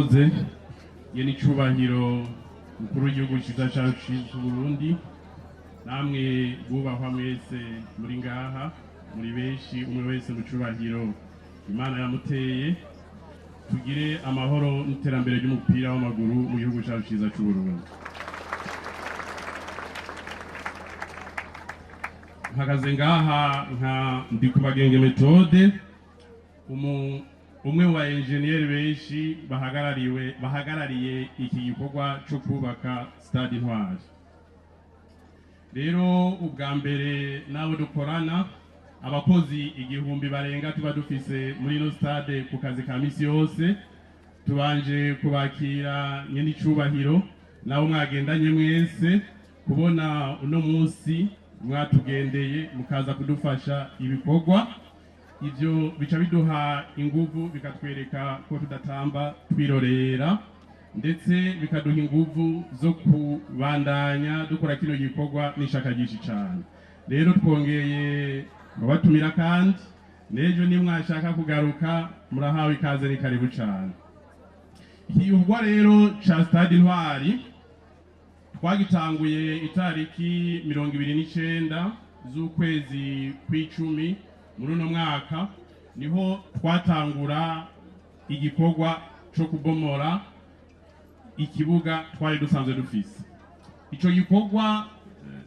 Murakoze. Ye ni cubahiro mukuru w'igihugu ciza cacu c'Uburundi, namwe bubahwa mwese muri ngaha, muri benshi, umwe wese mu cubahiro Imana yamuteye, tugire amahoro n'iterambere ry'umupira w'amaguru mu gihugu cacu ciza c'Uburundi. Mpagaze ngaha nka Ndikumagenge Methode, umwe mu ba enjeniyeri benshi bahagarariye iki gikorwa cyo kubaka Stade Intwari. Rero ubwa mbere n'abo dukorana, abakozi 1000 barenga tuba dufise muri ino stade ku kazi ka misi yose, tubanje kubakira nyene icubahiro nabo mwagendanye mwese, kubona uno munsi mwatugendeye mukaza kudufasha ibikorwa. Ivyo bica biduha inguvu, bikatwereka ko tudatamba twirorera, ndetse bikaduha inguvu zo kubandanya dukora kino gikorwa n'ishaka ryinshi cane. Rero twongeye kubatumira, kandi n'ejo nimwashaka kugaruka murahawe ikaze, ni karibu cane. Iki gikorwa rero ca Stade Intwari twagitanguye itariki 29 z'ukwezi kw'icumi muri uno mwaka, niho twatangura igikorwa co kubomora ikibuga twari dusanzwe dufise. Ico gikorwa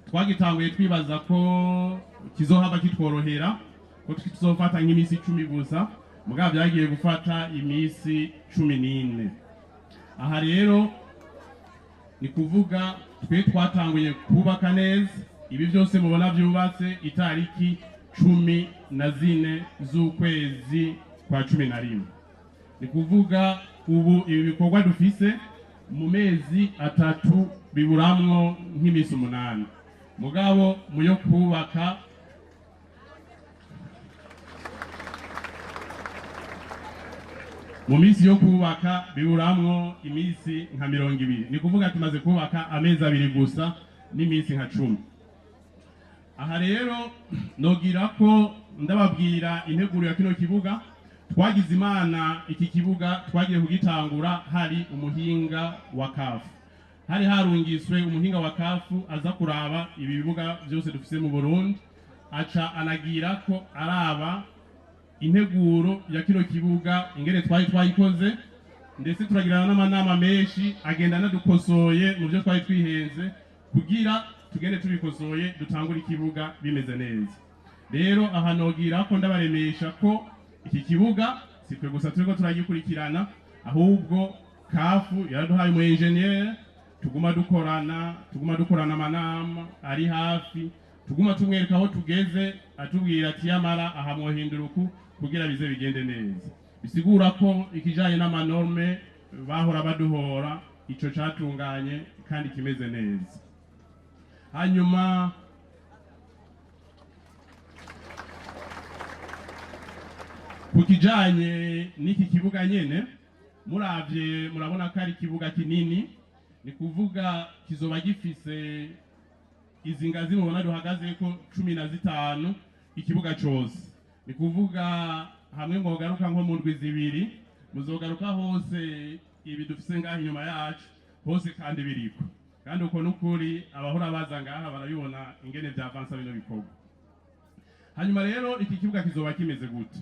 twagitanguye twibaza ko kizohava kitworohera, ko tuzofata nk'imisi 10 gusa, mugabo vyagiye gufata imisi 14. Aha rero ni kuvuga twe twatanguye kubaka neza ibi byose mubona vyubatse itariki 14 z'ukwezi kwa 11. Ni kuvuga ubu ibi bikorwa dufise mu mezi 3 biburamwo nk'imisi 8, mugabo muyo kubaka mu minsi yo kubaka biburamwo imisi nka 20. Ni kuvuga tumaze kubaka amezi 2 gusa n'imisi nka 10. Aha rero nogira ko ndababwira integuro ya kino kibuga. Twagize Imana iki kibuga twagiye kugitangura hari umuhinga wa CAF, hari harungiswe umuhinga wa CAF aza kuraba ibi bibuga byose dufise mu Burundi, aca anagira ko araba integuro ya kino kibuga ingene twari twayikoze, ndetse turagirana n'amanama menshi agenda anadukosoye mu byo twari twihenze kugira tugende tubikosoye dutangure ikibuga bimeze neza. Rero aha nogira ko ndabaremesha ko iki kibuga si twe gusa turiko turagikurikirana, ahubwo CAF yaraduhaye umu engineer, tuguma dukorana amanama ari hafi, tuguma tumwereka aho tugeze, atubwira ati yamara aha mwohindura uku kugira bize bigende neza. Bisigura ko ikijanye n'amanorme bahora baduhora ico catunganye kandi kimeze neza. Hanyuma ku kijanye n'iki kibuga nyene, muravye murabona ko ari ikibuga kinini, ni kuvuga kizoba gifise izi ngazi mubona duhagazeko 15 ikibuga cose. Ni kuvuga hamwe mwogaruka nko mu ndwi 2 muzogaruka hose ibi dufise ngaha inyuma yacu hose kandi biriko. Kandi uko nukuri abahora baza ngaha barabibona ingene vyavansa bino bikorwa. Hanyuma rero iki kibuga kizoba kimeze gute?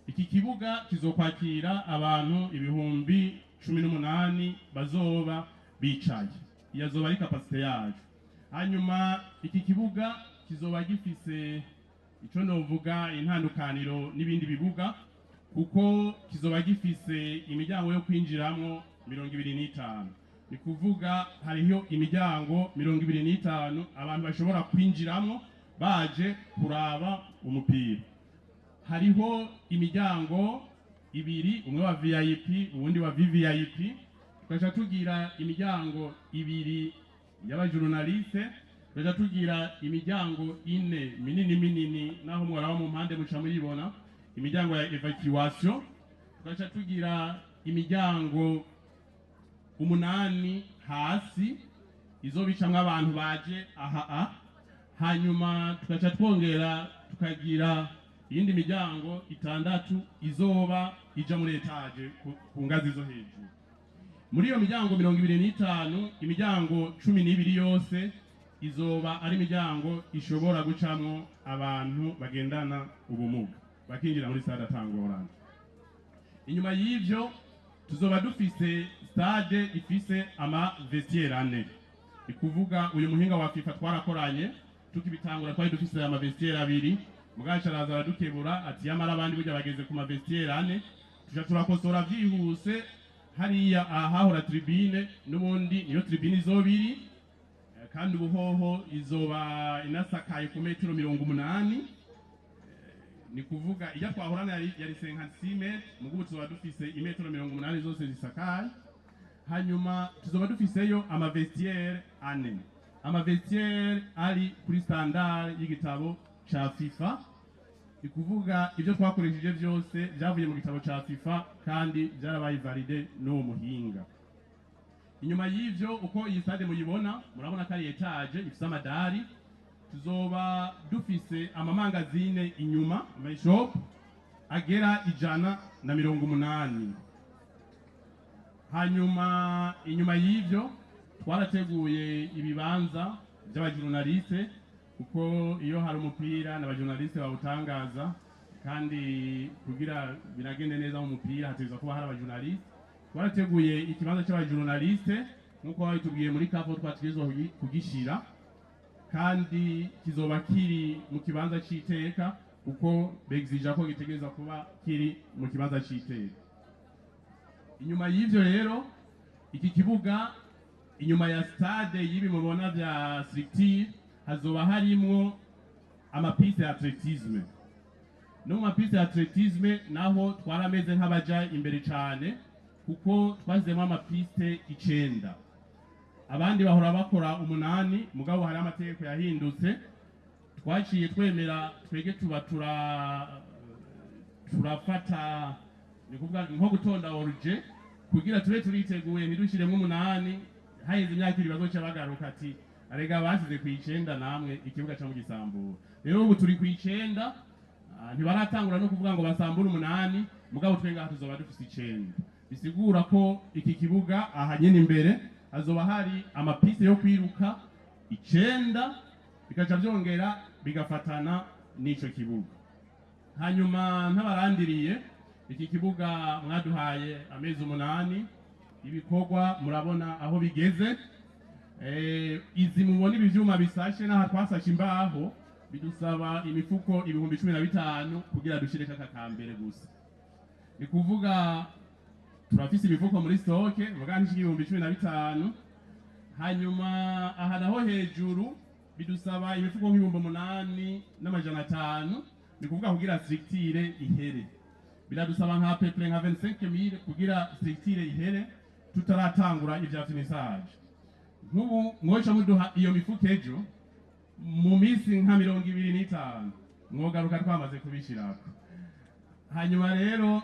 Iki kibuga kizokwakira abantu 18,000 bazoba bicaye, iyo azoba ari kapasite yacu. Hanyuma iki kibuga kizoba gifise ico novuga intandukaniro n'ibindi bibuga, kuko kizoba gifise imiryango yo kwinjiramwo 25. Ni kuvuga hariho imiryango 25 abantu bashobora kwinjiramwo baje kuraba umupira. Hariho imiryango 2, umwe wa VIP uwundi wa VVIP. Tukaca tugira imiryango 2 y'abajournaliste, tukaca tugira imiryango 4 minini minini, naho mwaraba mu mpande muca muyibona, imiryango ya evacuation. Tukaca tugira imiryango 8 hasi izobicamwo abantu baje aha a. Hanyuma tukaca twongera tukagira iyindi miryango 6 izoba ija muri etage ku ngazi zo hejuru. Muri iyo miryango 25, imiryango 12 yose izoba ari imiryango ishobora gucamwo abantu bagendana ubumuga, bakinjira muri stade atangorane. Inyuma y'ivyo, tuzoba dufise stade ifise ama vestiaire ane. Ni kuvuga uyu muhinga wa FIFA twarakoranye, tukibitangura twari dufise ama vestiaire abiri, mugaca araza aradukebura ati yamara abandi burya bageze ku ma vestiaire ane. Tuja turakosora vyihuse. Hariya ahahora tribune n'ubundi niyo tribune izoba iri, kandi ubuhoho izoba inasakaye ku metero 80. Ni kuvuga iyo twahorana yari 56 mètres, mugubu tuzoba dufise imetero 80 zose zisakaye. Hanyuma tuzoba dufiseyo ama vestiaire ane, ama vestiaire ari kuri standard y'igitabo ca FIFA. Ni kuvuga ibyo twakoresheje byose byavuye mu gitabo ca FIFA kandi byarabaye validé n'uwo muhinga. Inyuma y'ivyo, uko iyi stade muyibona, murabona ko ari étage ifise amadari. Tuzoba dufise ama magasins inyuma, ama shop agera 180. Hanyuma inyuma y'ivyo, twarateguye ibibanza by'aba journalistes, kuko iyo hari umupira n'aba journalistes bawutangaza, kandi kugira biragende neza mu mupira hategerezwa kuba hari aba journalistes. Twarateguye ikibanza cy'aba journalistes nk'uko babitubwiye muri CAF twategerezwa kugishira, kandi kizoba kiri mu kibanza c'iteka, kuko begizija ko gitegerezwa kuba kiri mu kibanza c'iteka. Inyuma y'ivyo rero, iki kibuga, inyuma ya stade y'ibi mubona vya structure, hazoba harimwo ama pistes ya athlétisme. No mu ma pistes ya athlétisme naho twarameze nk'abaja imbere cane, kuko twashyizemo ama pistes 9. Abandi bahora bakora 8, mugabo hari amategeko yahindutse, twaciye twemera twege tuba turafata, ni kuvuga nko gutonda oruje kugira tube turiteguye, ntidushiremo 8, haheze imyaka 2 bazoca bagaruka ati arega basize ku 9, namwe ikibuga ca mugisambura. Rero ubu turi ku 9, ntibaratangura no kuvuga ngo basambure 8, mugabo twe ngaha tuzoba dufise 9. Bisigura ko iki kibuga aha nyene imbere hazoba hari ama pistes yo kwiruka 9, bikaca vyongera bigafatana n'ico kibuga. Hanyuma ntabarandiriye, iki kibuga mwaduhaye amezi 8, ibikorwa murabona aho bigeze. Izi mubona ibi vyuma bisashe n'aha twasashe imbaho, bidusaba imifuko 15,000 kugira dushireko aka kambere gusa. Ni kuvuga turafise imifuko muri stock, muga ntishika 15,000. Hanyuma aha naho hejuru bidusaba imifuko nk'8500. Ni kuvuga kugira structure ihere biradusaba nka à peu près nka 25,000 kugira structure ihere, tutaratangura ivya finissage. Nk'ubu mwoca muduha iyo mifuko ejo, mu minsi nka 25 mwogaruka twamaze kubishirako. Hanyuma rero,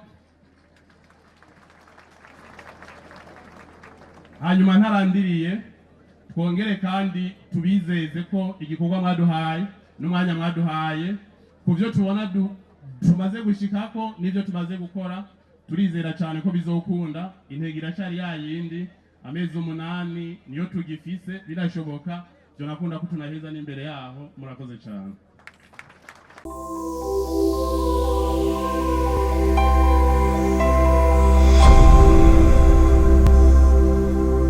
hanyuma ntarandiriye, twongere kandi tubizeze ko igikorwa mwaduhaye n'umwanya mwaduhaye, ku byo tubona tumaze gushikako n'ibyo tumaze gukora, turizera cyane ko bizokunda. Intego iracyari yayindi, amezi 8 niyo tugifise. Birashoboka, byo nakunda ko tunaheza n'imbere yaho. Murakoze cyane.